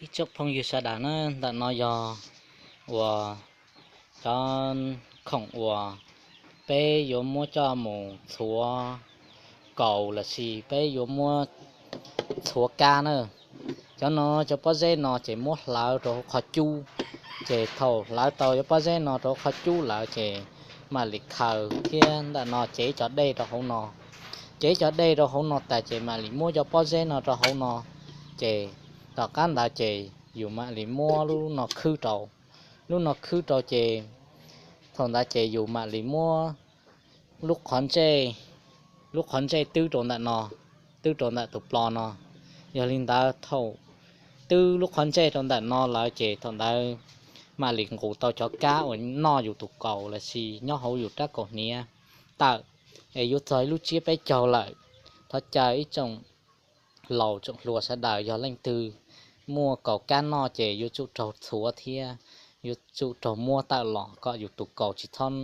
Ib tsoom phooj ywg sawv daws na, ntawm no yog uas cov khoom uas peb yuav muab coj mus txhuav kaus los sis peb yuav muab txhuav kab na. Cov no, cov pob zeb no ces muab hlawv rau hauv qhov cub, ces thaum hlawv tau cov pob zeb no rau hauv qhov cub lawm ces mam li khaws thiab ntawm no cev cov dej rau hauv no. Cev cov dej rau hauv no tas ces mam li muab cov pob zeb no rau hauv no, ces tom qab ntawd ces yus mam li muab lub no khwb rau. Lub no khwb rau ces thaum ntawd ces yus mam li muab lub qhov ntsej, lub qhov ntsej twb rau ntawm no, twb rau ntawm tus plo no. Yog li ntawd thaum twb lub qhov ntsej rau ntawm no lawm ces thaum ntawd mam li nqus tau cov kab uas noj yus tus kaus los sis nyob hauv yus rab kaus hniav tawm, es yuav txog ib lub tsiab peb caug lawm. Thov caw ib tsoom laus tsoom hluas sawv daws yog leej twg muaj kaus kab noj ces yuav tsum raug txhuav thiab yuav tsum raug muab tawm los kom yus tus kaus tsis txhob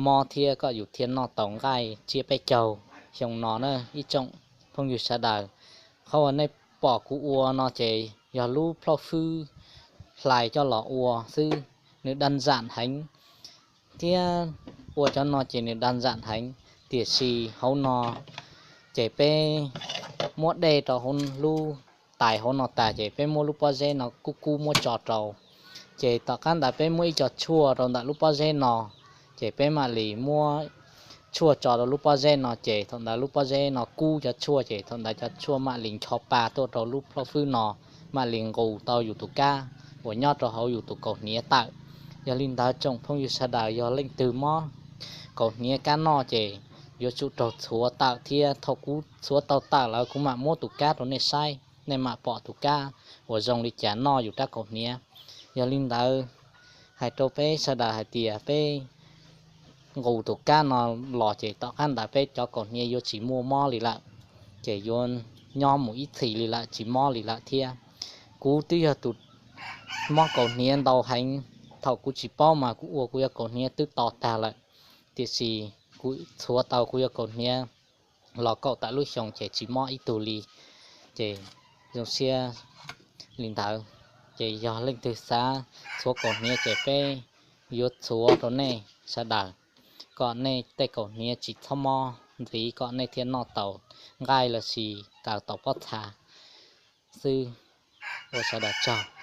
mob thiab kom yus thiaj noj tau nqaij tsiab peb caug xyoo no na ib tsoom phooj ywg sawv daws. Qhov uas nej pom kuv ua no ces yog lub plhaub fwb hlais coj los ua xwb, nws daj ntsam heev thiab ua cov no ces nws daj ntsam heev, tiam sis hauv no ces peb muab dej rau hauv lub tais hauv no tas ces peb muab lub pob zeb no kub kub muab tso rau. Ces tom qab ntawd peb muab ib co tshuaj rau ntawm lub pob zeb no, ces peb mam li muab tshuaj tso rau lub pob zeb no ces thaum ntawd lub pob zeb no kub cov tshuaj ces thaum ntawd cov tshuaj mam li ncho pa tuaj rau lub plhaub fwb no, mam li nqus tau yus tus kab uas nyob rau hauv yus tus kaus hniav tawm. Yog li ntawd tsoom phooj ywg sawv daws yog leej twg mob kaus hniav kab noj ces yuav tsum raug txhuav tawm thiab thaum kuv txhuav tau tawm lawm kuv mam muab tus kab rau nej saib, nej mam pom tus kab uas zoo li cas noj yus rab kaus hniav. Yog li ntawd hais rau peb sawv daws hais tias peb nqus tus kab no los ces tom qab ntawd peb cov kaus hniav yuav tsis muaj mob li lawm, ces yuav nyob mus ib txhis li lawm tsis mob li lawm thiab. Kuv twb yog tus mob kaus hniav ntau heev, thaum kuv tsis paub mas kuv ua kuv cov kaus hniav twb to tag lawm, tiam sis kuv txhuav tau kuv cov kaus hniav los kaum tawm lub xyoo ces tsis mob ib tug li. Ces zoo siab li ntawd, ces yog leej twg xav txhuav kaus hniav ces peb yuav txhuav rau nej sawv daws, kom nej tej kaus hniav tsis txhob mob ntxiv kom nej thiaj noj tau nqaij los sis kaw tau pob txha xwb. Ua sawv daws tsaug.